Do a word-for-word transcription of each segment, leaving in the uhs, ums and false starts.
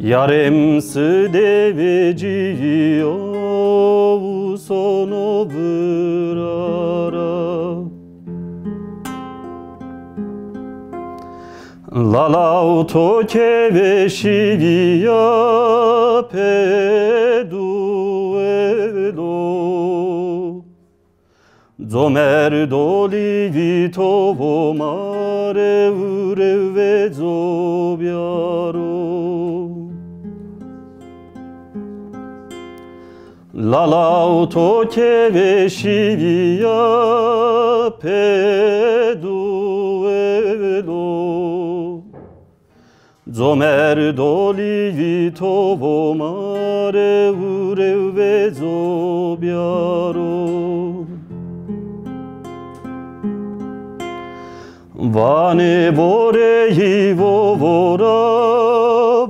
Yarem sidê vecîya û sono virara. Lala û to keve şîvîya pê duwelo. Comer dolî vî to vo ma rê û rê veco biyaro. Lala û to keve şîvîya pê duwelo. Comer dolî vî to vo ma rê û rê veco biyaro. Vanê voreyî vo vora,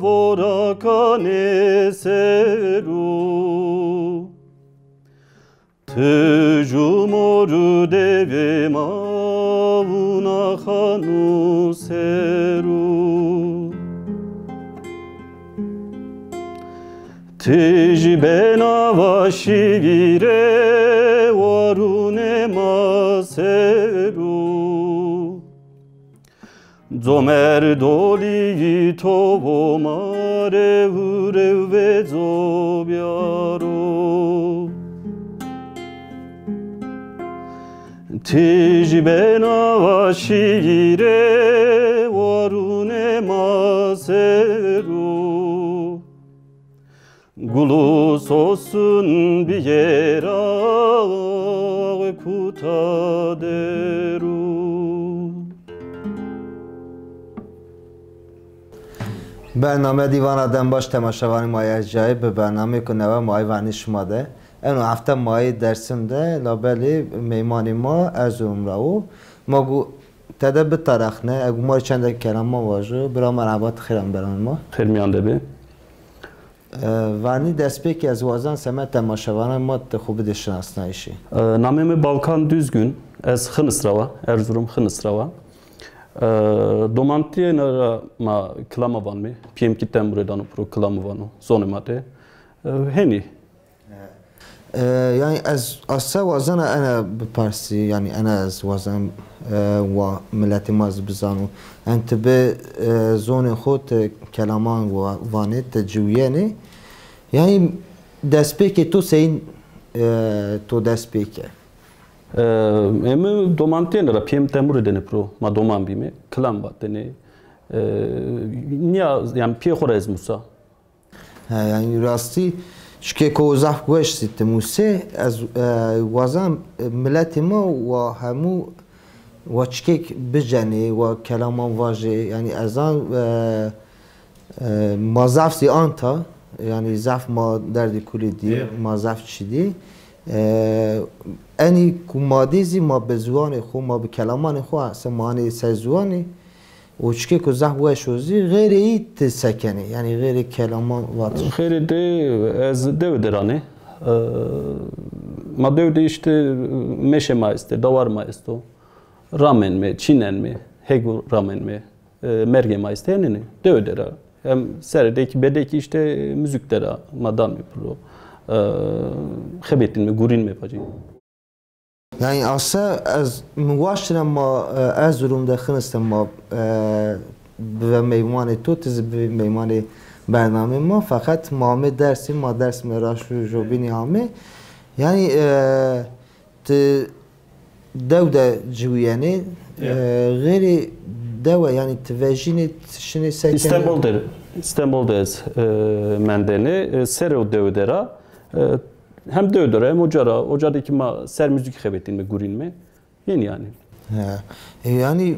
vora kanê sero. Ti ju mor û devê ma wina xanu sero. Ti jî bena vaşî vîrê warûnê ma sero. Comer dolî to vo ma rê û rê veco biyaro. Ti jî bena vaşî vîrê warûnê ma sero. Gul û sosun biyera kuta dero. Bername Dîvana Dembaş temaşevanê ma yê ercayê, bi bernameyêko newe ma yê vernî şima de. Eno hefte ma yê Dersim de, labelê meymanê ma Erzurum ra wo. Ma gu tede bitarexne, egu ma rê çende kelaman vajo. Bira merheba, ti xêr amê bernamê ma. Xêr mîyan de bê. E, vernî destpêkê ez wazan semed temaşevanê ma ti xwu bidê şinasnayîşî. E, namê mi Balkan Düzgün, ez Xinis ra wa, Erzurum Xinis ra wa. E, domantîyêne ra ma kilama vanmê, pîyêmkî tembure dano piro, kilama vano, zonê ma de. E, henî. E, yanî ez asa wazena ene biparsî, yanî ene ez wazan, e, wa miletê ma zî bizano. En ti bi, e, zonê xo ti kelaman wa-, vanê, ti ciwîyenê. Yanî destpêkê to seyîn, e, to dest pê ke? E, ê mi domantîyêne ra, pîyê mi tembure dêne piro, ma doman bîme, kilam vatêne. E, nîya, yanî pîyê xo ra ez musa. He, yanî rastî çikêko zaf weş zî ti musê. Ez, e, wazan, e, miletê ma wa hemû wa çikêk bicenê, wa kelaman vajê. Yanî ez zan, e, e, ma zaf zî anta, yanî zaf ma derdê kulî dî, ma zaf çî dî. E, enî ku ma dî zî ma bi ziwanê xo, ma bi kelamanê xo, se ma anê ser ziwanê. Û çikêko zaf weş o zî, xeyrê î ti se kenê? Yanî xeyrê kelaman vatişî. Xeyrê de ez dewe de ra nê. E, ma dewe de îşte meşê ma estê, dawar ma esto. Ramenme, çînenme, hêgo ramenme, e, mergê ma estê, enê nê. Dewe de ra. Hem serê de kî, bede kî îşte muzîk de ra ma danme piro. E, xebetînme, gurînme vacî. Yanî asa ez, mi waştine ma, e, Erzurum de, Xinis de ma, e, bive meymanê to, ti zî bivî meymanê bernamê ma. Feqet ma amê Dersim, ma Dersim ra şo jobînî amê. Yanî, e, ti dew de ciwîyenê, e, xeyrê dewe, yanî ti vejînê, ti şinê se kenê? Îstanbul de, Îstanbul de ez, e, mendêne, e, serê o dewe de ra, e, hem dewe de ra, hem oca ra, oca de kî ma ser muzîk xebetînme, gurînme. Hên yanî. He. E, yanî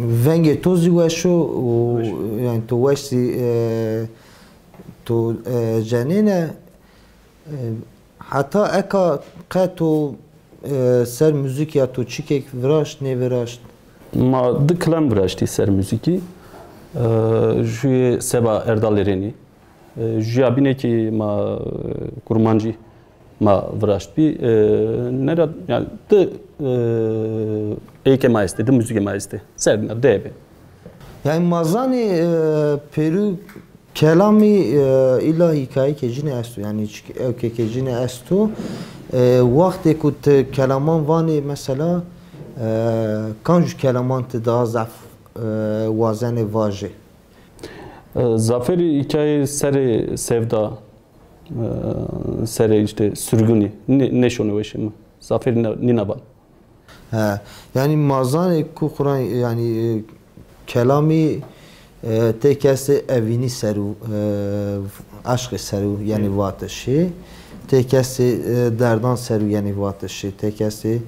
vengê to zî weş o, û, yanî to weş zî, e, to, e, cenêne, e, heta eka qe to, e, ser muzîkîya to çikêk viraşt, nêviraşt? Ma di kilam viraştî ser muzîkî. E, jûyê seba Erdal Erenî. E, jûya bîne kî ma, e, kurmancî ma viraştbî. E, nera, yanî, di, e, êkê ma estê, di muzîkê ma estê. Ser bîna, di ebe. Yanî ma zanê, e, pêrû Kelamî, e, îlla hîkayekê cinî esto. Yanî çik-, ewkekê cinî esto. E, wextê ku ti kelaman vanê mesela, e, kamcî kelaman ti daha zaf, e, wazenê vajê? E, zafêrî hîkayeyê serê sevda, e, serê îşte surgunî nê-, nêşonê weşê mi. Zafêrî nî-, nîna van. He, yanî ma zanê ku Quran, yanî, e, kelamî, e, tê kesê evînî ser o, e, eşqê ser o yenî vatişê, tê kesê, e, derdan ser o yenî vatişê, tê kesê,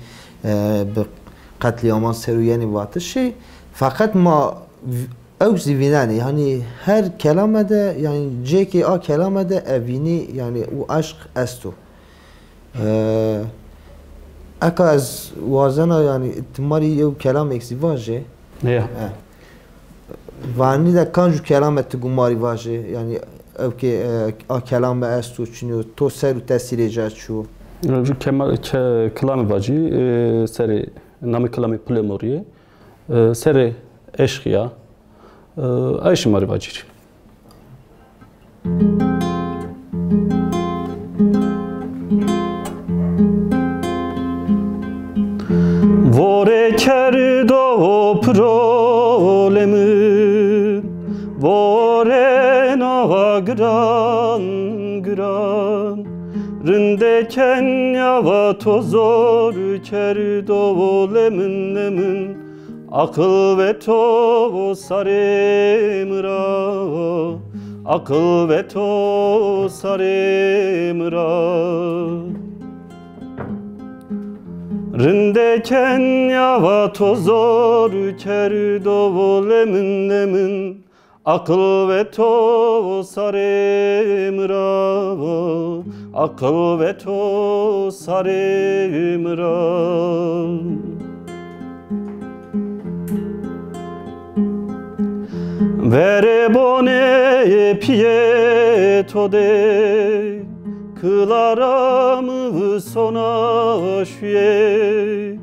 e, bi qetlîaman ser o yenî vatişê. Feqet ma v-, ewk zî vînenê, yanî her kelame de, yanî cêkê a kelame de evînî, yanî û eşq esto. E, eka ez wazena, yanî, ti ma rê yew kelamêk zî vajê. Ya. E. Vanî de kancu kelame ti gumarî vajê? Yanî, ewkê, e, a kelame esto çinî yo, to ser û tesîrê ca çi yo? Ju kema-, ke-, kilamê vacî, e, serê, namê kilamê Pulê Morî. E, serê eşqî ya. E, ay şima rê vacîrî. Vore kerdo piro lê min, vore nawa giran giran. Rindê kenya va to zor kerdo lê min, lê min. Aqil ve to sarê mi ra, aqil ve to sarê mi ra. Rindê kenya va to zor kerdo lê min, lê min. Aqil ve to sarê mi ra, aqil ve to sarê mi ra. Verê bonê piyê to de, kilara mi visona şuye.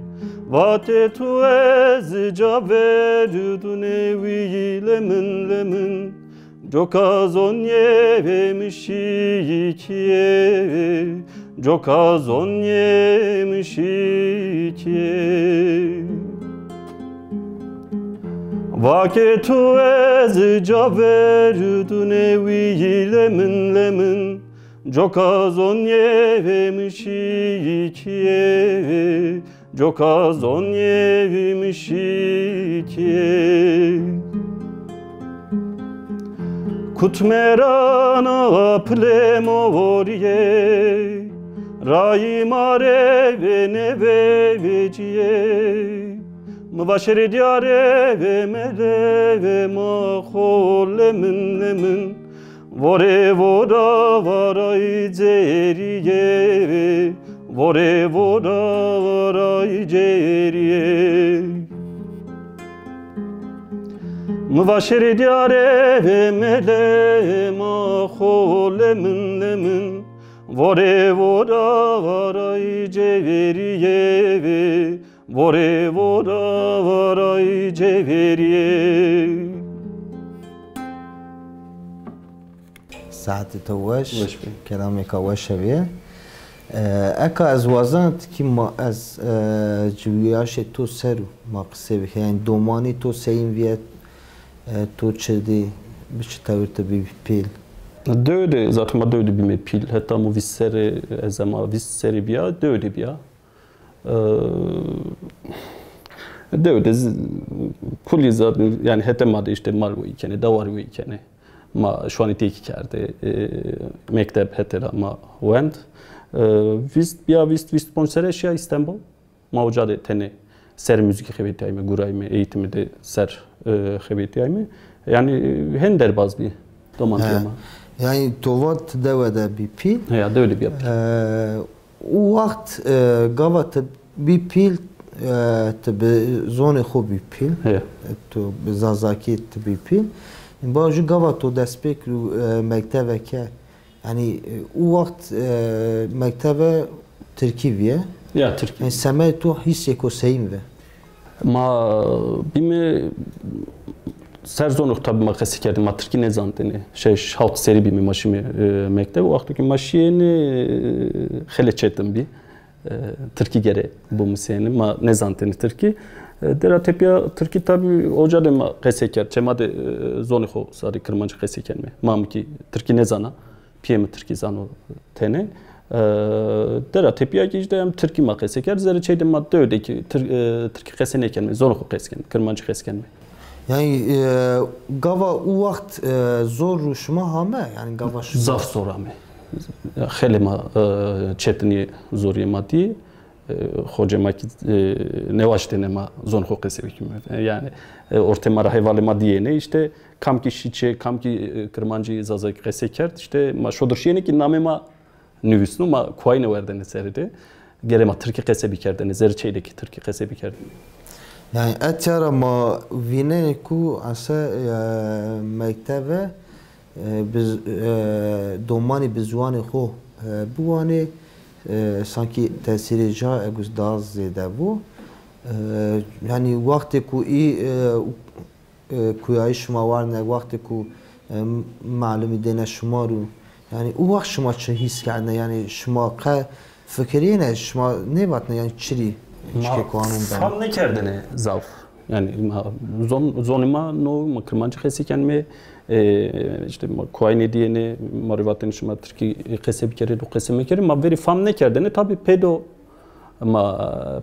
Vatê tu ez ca verdunê wî lê min, lê min. Coka zonyê vêmişîkîye, coka zonyê mişîkîye. Vakê tu ez ca verdunê wî lê min, lê min. Coka zonyê vêmişîkîye, coka zonyê vêmişîkî. Kutmerana Pulê Morîye, rayî ma rê vênê vecîye. Mi va şêrê dîyarê vê melê vê ma xo lê min, lê min. Vorê vora varayî cêrîye, vorê vora varayî cêrîye. Mi va şêrê dîyarê vê melê ma xo lê min, lê min. Vorê vora varayî cêrîye, vorê vora varayî cêrîye. Saetê to weş. Weş be. Kelamêka weş hebîye. E, eka ez wazena tikî ma ez, e, ciwîyaşê to ser û ma qisey bike. Yanî domanî to seyîn vîye, e, to çi dî, bi çi tewir ti bî pîl? Dewe de, zaten ma dewe de bîme pîl. Heta mi vîst serre, ez ema vîst serrî bîya, dewe de bîya. Ee, dewe de z-, kulî zaten, yanî hetê ma de îşte mal weyî kenê, dewar weyî kenê. Ma şuanîtîyekî kerdê, e, mekteb hetê ra ma wend. E, vîst, bîya vîst, vîst ponc serre şîya Îstanbul. Ma uca de tenê ser muzîkî xebetîyayme, gurayme, eğitimi de ser, e, xebetîyayme. Yanî, e, hên derbaz bî domantîya ma. Yanî to vat dewe de bî pîl. Heya, dewe de bîya pîl. E, O wext, e, gava ti bî pîl, e, ti bi zonê xo bî pîl. Heya. E, tu bi zazakî ti bî pîl. Ba jû gava to destpêk, e, mekteve ke, yanî, e, o wext, e, mekteve tirkî vîye. Ya, tirkî. Yanî semedê to hîsêko seyîn ve? Ma bîme Ser zonê xo tabî ma qesey kerdêne, ma tirkî nêzanitêne. Şeş hawt serrî bîme ma şîme, e, mekteb. O wexto ke ma şîyêne, e, xeylê çetin bî. E, tirkî gere bimusêne, ma nêzanitêne tirkî. E, dera tepîya tirkî tabî oca de ma qesey kerd. Çê ma de, e, zonê xo sarê kirmancî qesey kenme. Ma mi kî tirkî nêzana. Pîyê mi tirkî zano tenê. E, dera tepîya kî îşte em tirkî ma qesey kerd. Zerrê çey de ma dewe de kî tir-, e, tirkî qesey nêkenme. Zonê xo qesey kenme. Kirmancî qesey kenme. Yanî, e, gava û wext, e, zor û şima hame? Yanî gava şima. Zaf zor ame. Xeylê ma, e, çetinîye, zorîye ma dî. E, xocê ma kî, e, nêwaştêne ma zonê xo qesey bikîme. E, yanî, e, ortê ma ra hevalê ma dîyêne, îşte kam kî şî çê, kam kî, e, kirmancî, zazakî qesey kerd, îşte ma şodir şîyêne kî namê ma nivîsno, ma kuwayîne werdêne serê de. Gere ma tirkî qesey bikerdêne, zerrê çey de kî tirkî qesey bikerdêne. Yanî etya ra ma vînenê ku ese, e, mekteve, e, bi z-, e, domanî bi ziwanê xo, e, biwanê, e, sankî tesîrê ca egu daha zêde bo. E, yanî wextê ku î, e, e, kuyayîş şima werdêne, wextê ku, e, malimî dêne şima ro, yanî û wext şima çi hîs kerdêne? Yanî şima qe fikirîyêne, şima nêvatêne yanî çirî çikê kuanon beno? Ma fam nêkerdêne zaf. Yanî ma zon, zonê ma no, ma kirmancî qesey kenme, e, îşte ma kuwayîne dîyêne, ma rê vatêne şima tirkî qesey bikerê, do qesey mekerê. Ma verî fam nêkerdêne, tabî peydo ma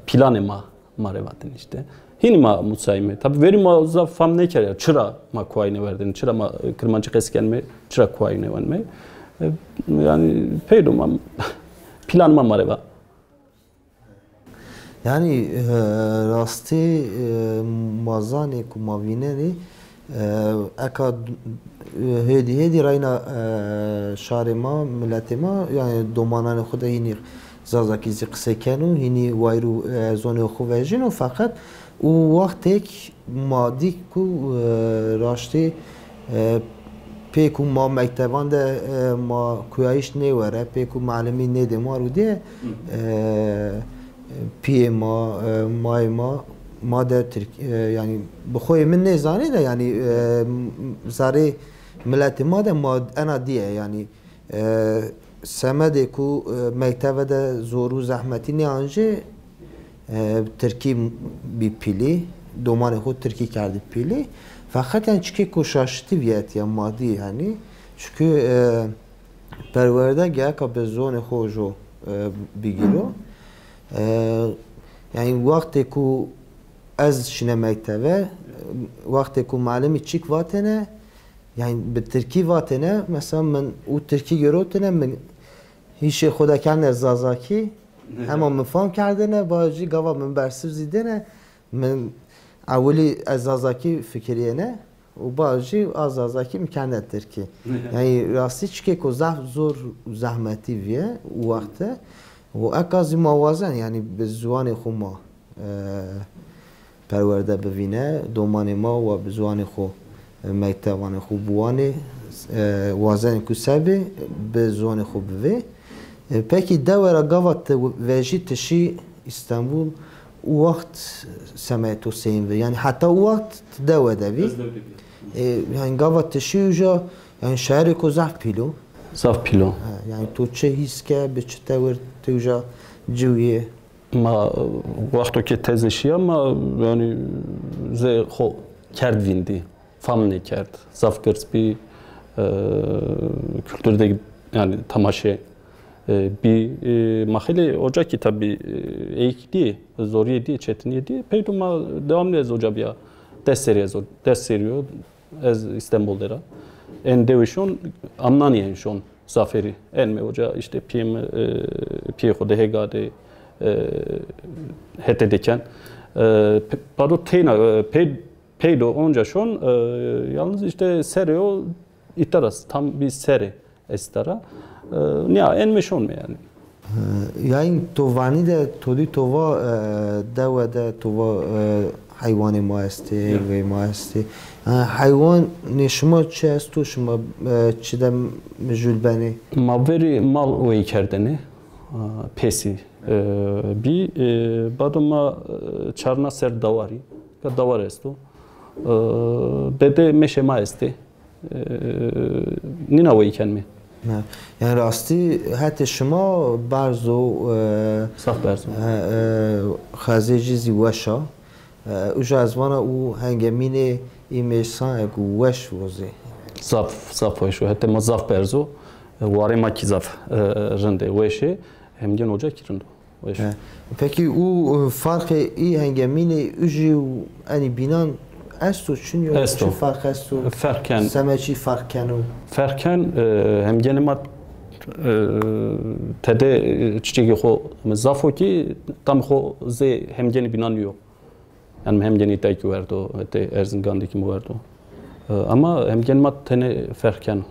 planê ma ma rê vatêne îşte. Hînî ma musayîme. Tabî verî ma zaf fam nêkerda. Çira ma kuwayîne werdêne, çira ma, e, kirmancî qesey kenme, çira kuwayîne wenme. E, yanî peydo ma, plan ma ma rê va. Yanî, e, rastî, e, ma zanê ku ma vînenê, e, eka, e, hêdî hêdî reyna, e, şarê ma, miletê ma, yanî domananê xo de hînî zazakî zî qisey keno, hînî wayîr û, e, zonê xo vejîno, feqet û wextêk ma dî ku, e, raştî, e, pê ku ma mekteban de, e, ma kuyayîş nêwere, pê ku malimî nêdê ma ro dîye, e, pîyê ma, e, mayê ma, ma de Tirk-, e, yanî bi xo yê min nêzanê de, yanî, e, zerrê miletê ma de ma ena dîye, yanî, e, semedê ku, e, mekteve de zor û zehmetî nêancê, e, tirkî bî pîlî, domanê xo tirkî kerdî pîlî. Feqet yanî çikê ku şaşitî vîyetîya ma dî yanî. Çikû, e, perwerde gereka bi zonê xo jo, e, bigîro. E, yanî wextê ku ez şîne mekteve, wextê ku malimî çîk vatêne, yanî bi tirkî vatêne, mesela min û tirkî girotêne, min hîşê xo de kerdêne zazakî, hema min fam kerdêne, bajî gava min bersiv zî dêne, min ewilî ez zazakî fikirîyêne û bajî a zazakî min kerdêne tirkî. Yanî rastî çikêko zaf zor û zehmetî vîye û wexte. Û eka zî ma wazen, yanî bi ziwanê xo ma e, perwerde bivîne, domanê ma wa bi ziwanê xo, e, mektebanê xo biwanê, e, wazenê ku se bê, bi ziwanê xo bivê. E, pekî dewe ra gava ti vejî ti şî Îstanbul, û wext semedê to seyîn vi? Yanî heta û wext ti dewe de vî. Ez dewe de bîya. E, yanî gava ti şî uca, yanî şeherêko zaf pîl o. Zaf pîl o. He, yanî to çi hîs ke, bi çi tewir ti uca ciwîyê? Ma, e, wexto ke teze şîya ma, yanî, zê xo kerd vîndî. Fam nêkerd. Zaf girs bî, e, kultur de, yanî, temaşe, e, bî. E, ma xeylê oca kî tabî, e, eyk dî, zorîye dî, çetinîye dî. Peydo ma dewamlî ez oca bîya. Des serî ez o-, des serî yo. Ez Îstanbul der a. En dewe şon, amnanî en şon zaferî. Enme oca îşte pîyê mi, e, pîyê xo de hêga de, e, hetê de ken. E, pe-, bado teyna, e, pey-, peydo onca şon, e, yalnız îşte serê o îta ra, tam bî serê. Estara. E, nîya enme şonme yanî. E, yayın to vanî de to dî to va, e, dewe de to va, e, heywanê ma estê, heyvê ma estê. E, heywanê şima çi esto, şima, e, çi de mijûl benê? Ma verî mal wey kerdêne, e, pêsî, e, bî, e, bado ma, e, çarna ser dawarî. Ka dawar esto. E, Dede meşê ma estê. E, nîna weyî kenmê. Ne. Yanî rastî hetê şima berz o, e, Zaf berz o. E, e, xezê jî zî weş a. E, uca ez vana û hengemînê îmêsan eg û weş vozê. Zaf, zaf weş o. Hetê ma zaf berz o. E, warê ma kî zaf, e, rind ê, weş ê. Hemgên oca kî rind o. Weş. E, pekî û, e, farqê î hengemînê ujî û enî bînan esto, çin yo? Esto. Çi farq esto? Ferq ken. Seme çî farq keno? Ferq ken, e, hemgenê ma, e, tede, e, çiçekê xo zaf o kî tam xo zê hemgenê bînan yo. Yanî mi hemgenê îta kî werdo, hetê Erzingan de kî mi werdo. E, ama hemgenê ma tenê ferq keno.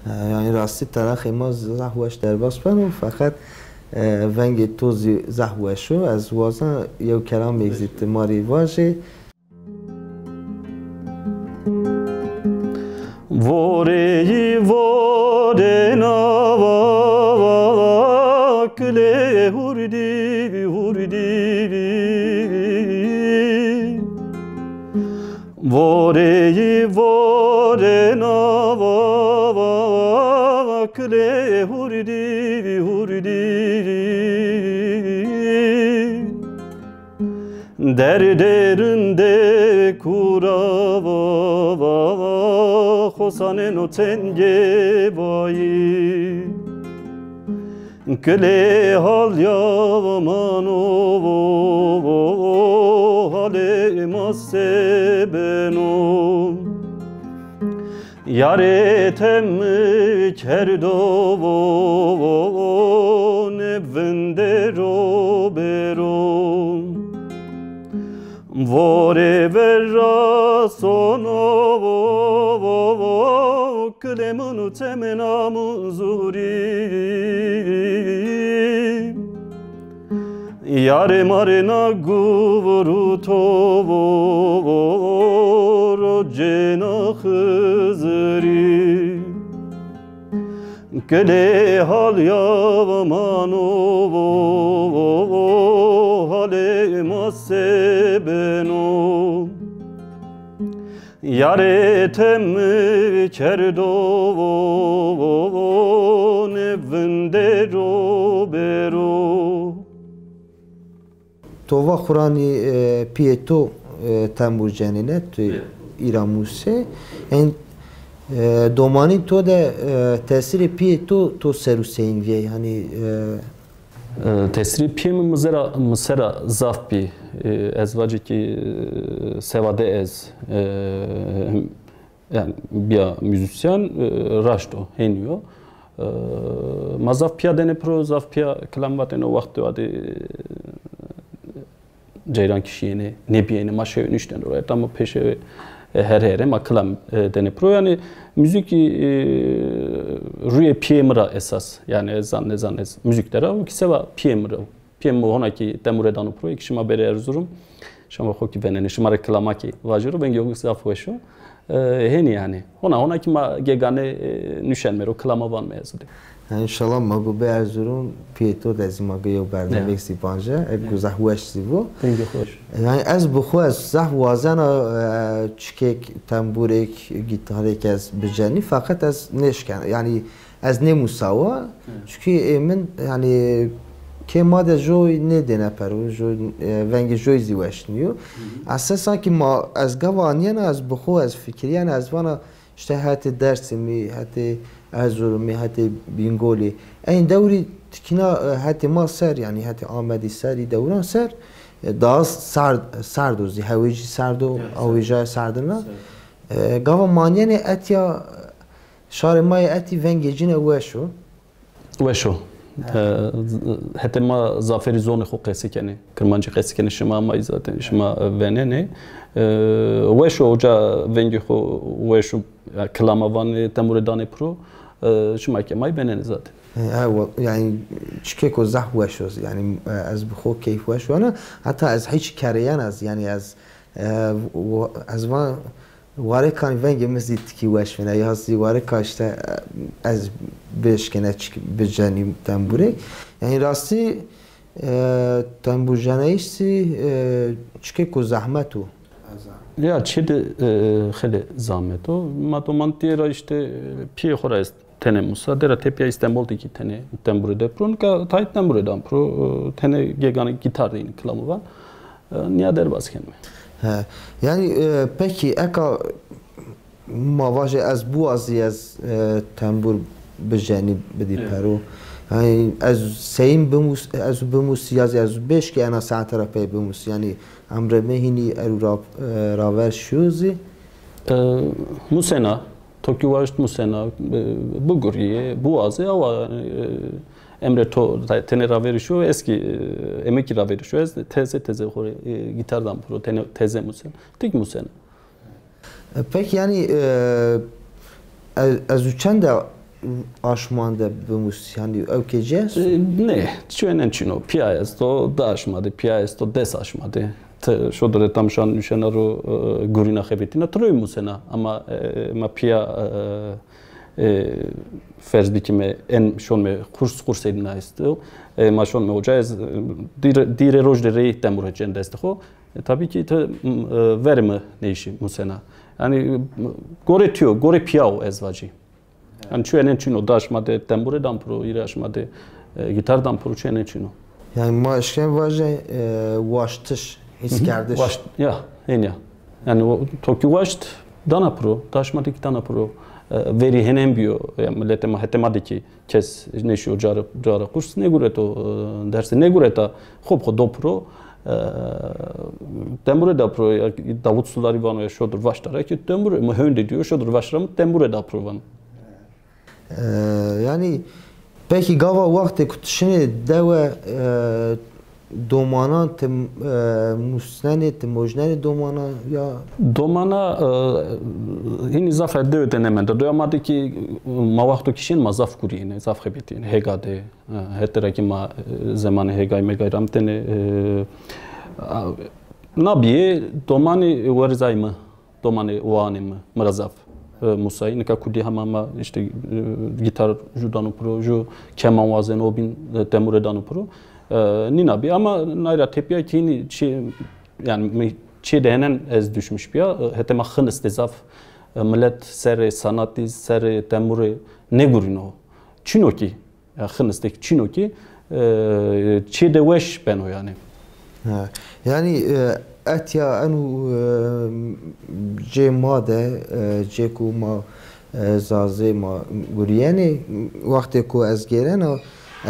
E, yanî rastî teraxê ma zaf weş derbas beno, feqet, e, vengê to zî zaf weş o. Ez wazena yew kelamêk zî ti ma rê vajê. Voreyî vorena va, va, va, kilê hurdî bî, hurdî bî. Voreyî vorena va, va, va, kilê hurdî bî, hurdî bî. Derdê rindê kura va, va, va, xosaneno tengê vayî. Kilê halya va mano vo, vo, vo, halê ma se beno. Yarê temi kerdo vo, vo, vo, nê vindero bero. Vorê vera sono vo, vo, vo, kilê min û temena min zûrî. Yarê ma rê na guv ruto vo, vo, vo, rocê na Xizirî. Kilê halya va mano vo, vo, vo, halê ma se beno. Yarê temi kerdo vo, vo, vo, nê vindero bero. To va Quranî, e, pîyê to, e, tembûr cenîne, tu îra mûse. Yanî, e, domanîn to de, e, tesîrê pîyê to, to ser û seyîn vîyay? Hanî, e, E, tesîrê pîyê mi mi zera, mi sera zaf bî. E, ez vacî kî, e, sewa de ez, e, yanî bîya muzîsyen, e, raşt o, hênî yo. E, ma zaf pîya denê piro, zaf pîya kilam vatêne, o wext de wadî, e, ceyran kî şîyêne, nêbîyêne, ma şewê nuştêne ro. Heta ma pêşê, e, here here ma kilam, e, denê piro. Yanî muzîkî, e, rûyê pîyê mi ra esas. Yanî ez zan nêzan ez muzîk de ra, o kî sewa pîyê mi ra. Pîyê mi hona kî tembure dano piro, kî şima bêrê Erzurum, şima xo kî venenê, şima rê kilama kî vajero, vengê xo zaf weş o. E, hênî yanî. Hona, hona kî ma gegane, e, nuşenme ro, kilama vanme ez de. Ha, înşallah ma go bê Erzurum, pîyê to de zî ma go yew bernameyêk zî vanje. Eg go zaf weş zî bo. Vengê xo weş. Yanî ez bi xo ez zaf wazena, e, çikêk, tembûrêk, gîtarêk ez bicenî, feqet ez nêşken. Yanî ez nêmusawa. Çunkî ê min, yanî, kê ma de joy nêdêne pero, joy, e, vengê joy zî weş nîyo. Esasen kî ma, ez gava anîyena, ez bi xo ez fikirîyena, ez vana îşte hetê Dêrsimî, hetê Erzurumî, hetê Bîngolî. Eyn dewrî tikîna, e, hetê ma ser, yanî hetê Amedî ser, î dewran ser, e, daha serd, serd o zî, hewê jî serd o, awêjaya serdin ra. E, gava ma anîyenê etya, şarê ma yê etî vengê cîne weş o. Weş o. E, hetê ma zafêrî zonê xo qesî kenê. Kirmancî qesî kenê, şima ma zaten, şima venenê. E, weş o, oca vengê xo weş o, ya, kilama vanê, tembure danê piro. E, şima ke ma yê venenê zaten. E, ewa, yanî çikêko zaf weş o. Yanî, e, ez bi xo keyf weş wena. Heta ez hîç kereyena ez, yanî ez, e, ez van Warêkan vengê mi zî tikî weş vîne. Ya zî warêka îşte, e, ez bêşkêne çik bicenî tembûrêk. Yanî rastî, e, tembûrjeneyîş zî, e, çikêko zehmet o. Ya çi de e, xelê zahmet o. Ma domantîye ra işte e, piyê xo ra est tenê musa. Dera tepya İstanbul de ki tenê tembure de pro. Nika tayt tembure dan pro. E, tenê gegane gitar de yine kilamı van. E, niya derbaz kenme. He. Yani e, peki eka ma vajê ez biwazî ez e, tembur bijenî bidî pero. Yani ez seyîn bimus ez bimus ya zî ez bêş ki ena saete ra pey bimus. Yani emrê mi hînî eru ra e, raver şiyo zî. E, musena, to ki waşt musena, e, bigurîyê, biwazê, awa e, emrê to tenê raverî şiyo, ez ki e, eme ki raverî şiyo, ez teze teze xo rê e, gitar dan piro, tenê teze musena. Tik musena. E, peki yani e, ez, ez û çend de aşman de bimus yani ew kê ci esto? E, ne, çi enen çino. Piya esto, di aşma de, piya esto, des aşma de. Ti şodir tam şan nuşena ro e, gurîna xebetîna, ti roy musena. Ama e, ma piya e, e, ferz bikime en şon me kurs, kurs edina esto. E, ma şon me oca ez e, dîre, dîre roj de rey temur hecen dest xo. E, tabii ki ti m, e, verê mi neyşî musena. Yani m, gore tiyo, gore piyawo ez vacî. Yani çu enen çino, daş ma de tembure dan pro, îre aşma de e, gitar dan pro, çu enen çino. Yani ma eşken vaje e, waştiş, his kerdiş. Waşt, ya, henya. Yani o, to ki waşt dana pro, daş ma de ki dana pro. E, verî henen biyo, yani milletê ma, hetê ma de ki kes nêşîyo cara, cara kurs nêgureto, e, derse nêgureta, xo bi xo do piro, e, tembure da piro, ya Davut Sularî vano ya şodir vaştara ki tembure, mi hewndê dîyo şodir vaştara mi tembure da piro vano. E, yanî pekî gava wextê ku tu şinê dewe e, Domanan ti e, musnenê, ti mojnenê domana ya? Domana e, hînî zaf her dewe de nemenda. Doya ma de ki ma wexto ki şên ma zaf gurîyêne, zaf xebetîyêne. Hêga de, e, hetê ra ki ma e, zemanê hêgay mêgay ramtêne e, a, nabîyê domanê werzay mi. Domanê waanê mi, mi ra zaf e, musayî. Nika kurdî hema ma işte e, gitar ju dano piro, ju keman wazeno, o bîn e, temure dano piro. E, nîna bî ama nay ra tepîya ki hînî çi, yani mi çi de henen ez düşmüş bîya. E, hetê ma Xinis de zaf e, milet serê sanatî, serê temure nêgurîno. Çin o ki, ya Xinis de ki çin o ki, e, çê de weş beno yani. Ha. Yani e, etya enu e, cê ma de, e, cê ku ma e, zazê ma guriyeni, wextê ku ez gêrena,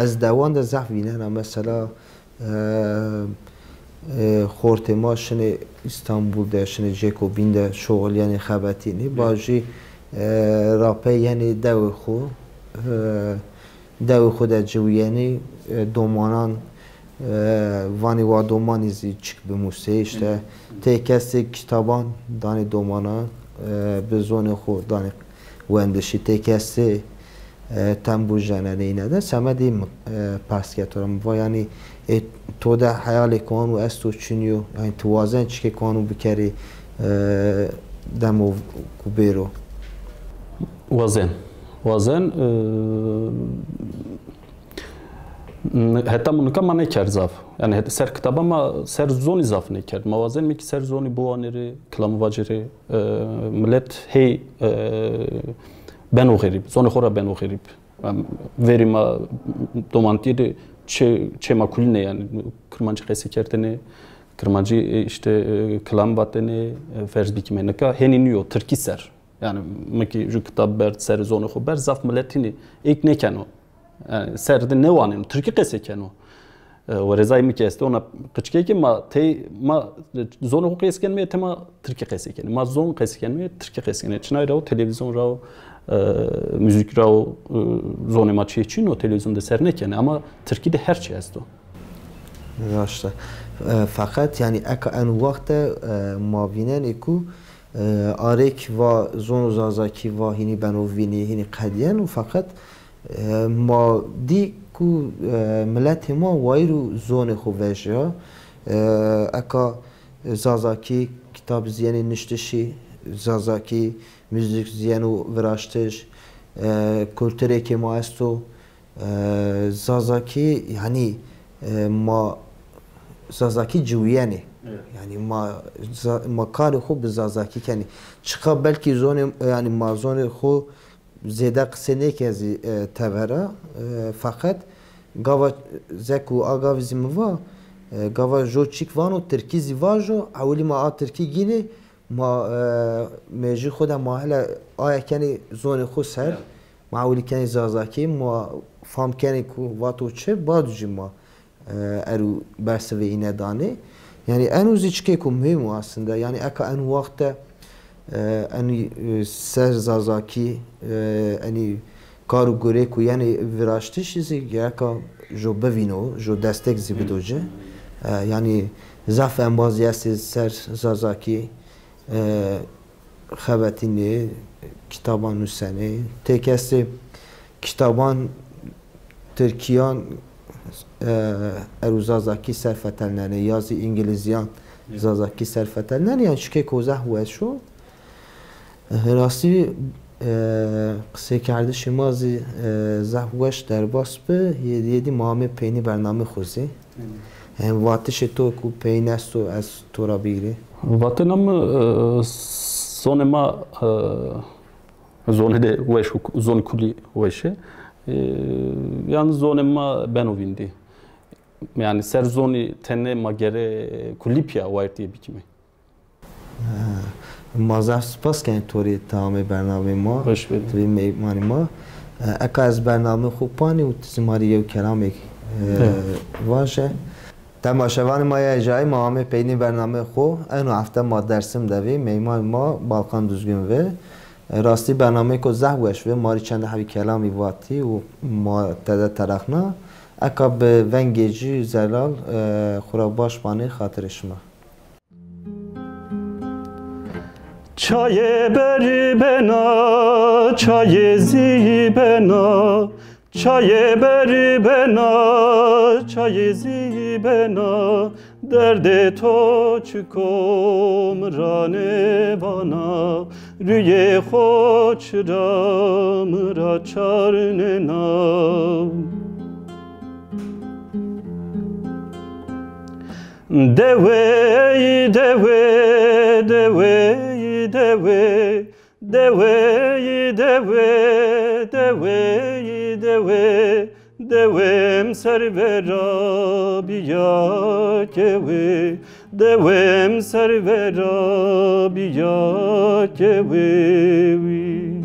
ez dewan de zaf vînena. Mesela e, e, xortê ma şinê Îstanbul de, şinê cêko bîn de şoxilyenê, xebetînê. Bajî e, rapey yenê dewê xo. E, Dewê xo de ciwîyenê, e, domanan, e, vanê wa domanî zî çik bimusê, îşte tê kesê kitaban danê domanan, e, bi zonê xo danê wendişî, tê kesê e, tembur jenenê îne de. Semedê mi, e, pers ke to ra, mi va, yanî, ê, to de heyalê kanu esto çinî yo? Yanî ti wazen çikê kanu bikerê, e, demo ku bêro? Wazen. Wazen, e, n- heta mi nika ma nêkerd zaf. Yani het- ser kitaba ma ser zonî zaf nêkerd. Ma wazenîme ki ser zonî biwanêrê, kilamî vacêrê. E, milet hey e, beno xerîb, zonê xo ra beno xerîb. Em, verî ma domantîye de çê, çê ma kulîne yani. Kirmancî qesê kerdêne, kirmancî e, işte e, kilam vatêne, e, ferz bikîme. Nika henî nîyo, tirkî ser. Yani mi ki ju kitab berd, ser zonê xo berd, zaf milet hînî êk nêkeno. Yani ser de nêwaneno, tirkî qesê keno. E, werezay mi ki estê, ona qiçikê ki ma tey, ma zonê xo qesê kenîme, tey ma tirkî qesê kenîme. Ma zon qesê kenîme, tirkî qesê kenîme. Çinay ra o, televîzyon ra o, e, muzîk ra o, e, zonê ma çîyê çin o, televîzyon de ser nêkenê. Ama tirkî de her çî esto. Raşt e. E, feqet yani eka eno wext de e, ma vînenê ku e, arêk va zono zazakî va hînî beno vînî, hînî qedîyeno, feqet e, ma dî ku e, miletê ma wayîr û zonê xo vejya. E, eka zazakî kitab zî yenê niştişî, zazakî muzîk zî yeno viraştiş, e, kulturêkê ma esto. E, Zazakî, yanî e, ma Zazakî ciwîyenê. Evet. Yanî ma za- ma karê xo bi zazakî kenî. Çiqa belkî zonê, yanî ma zonê xo zêde qisê nêke zî, e, tevera, e, feqet gava zek û a gavî zî mi va, e, gava jo çîk vano tirkî zî vajo, ewilî ma a tirkî gînê, ma, e, mêjî xo de ma hele aye kenê zonê xo ser, ya, ma ewilî kenê zazakî, ma fam kenê ku vato çi, bad jî ma e, erû bersivê îne danê. Yanî eno zî çikêko muhîm o aslında. Yanî eka eno waxt de, e, enî, e, ser zazakî, e, enî kar û gurê ku yenê viraştişî zî gereka jo bivîno, jo destek zî bido ci. E, yanî zaf embazî estê ser zazakî, e, xebetînê, kitaban nusenê. Têk estê kitaban tirkîyan, e, erû zazakî ser fetelnenê ya zî îngilîzîyan zazakî ser fetelnenê. Yanî çikêko zaf weş o. E, rastî, e, qiseykerdişê ma zî, e, zaf weş derbas bi. Yê, yê dî ma amê peynî bernamê xo zî. Hem vatişê to ku peyn esto ez to ra bigîrî. Vatena mi, e, zonê ma, e, zonê de weş û zonê kulî weş ê. E, yanî zonê ma beno vîndî. Yanî ser zonî tenê ma gere kulî pîya wayîrtîye bikîmê. Ha, ma zaf spas kenê to rê ti amê bernameyê ma. Hoş bulduk. Ti bî meymanê ma. E, eka ez bernameyê xo panî û ti zî ma rê yew kelamêk, e, vaje. Temaşevanê ma yê erjayî, ma amê peynî bernameyê xo. Eno hefte ma Dersim de vî, meymanê ma Balkan Düzgün vî. E, rastî bernameyêko zaf weş vî. Ma rê çend hebî kelamî vatî û ma tede terexna. Eka bi vengê ci zelal, e, xo ra baş manê, xatirê şima. Çayê berî bena, çayê zî bena, çayê berî bena, çayê zî bena, derdê to çik o mi ra nêvana, rûyê xo çira mi ra çarnêna. Dewey, dewey, dewey, dewey. Dewey, dewey, dewey, dewey. Dewem ser vera bîya kewê. Dewem ser vera bîya kewê.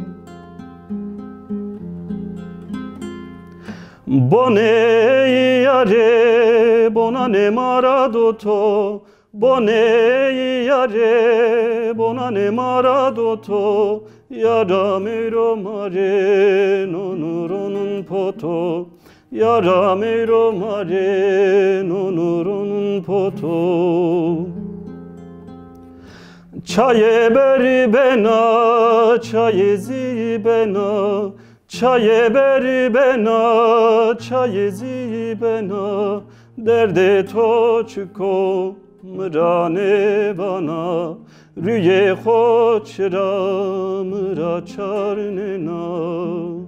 Bonê yarê, bonanê ma ra do to. Bonê yarê, bonanê ma ra do to. Yara meyro ma rê, nonû ronûn poto. Yara meyro ma rê, nonû ronûn poto. Çayê berî bena, çayê zî bena. Çayê berî bena, çayê zî bena, derdê to çik o mi ra nêvana, rûyê xo çira mi ra çarnêna.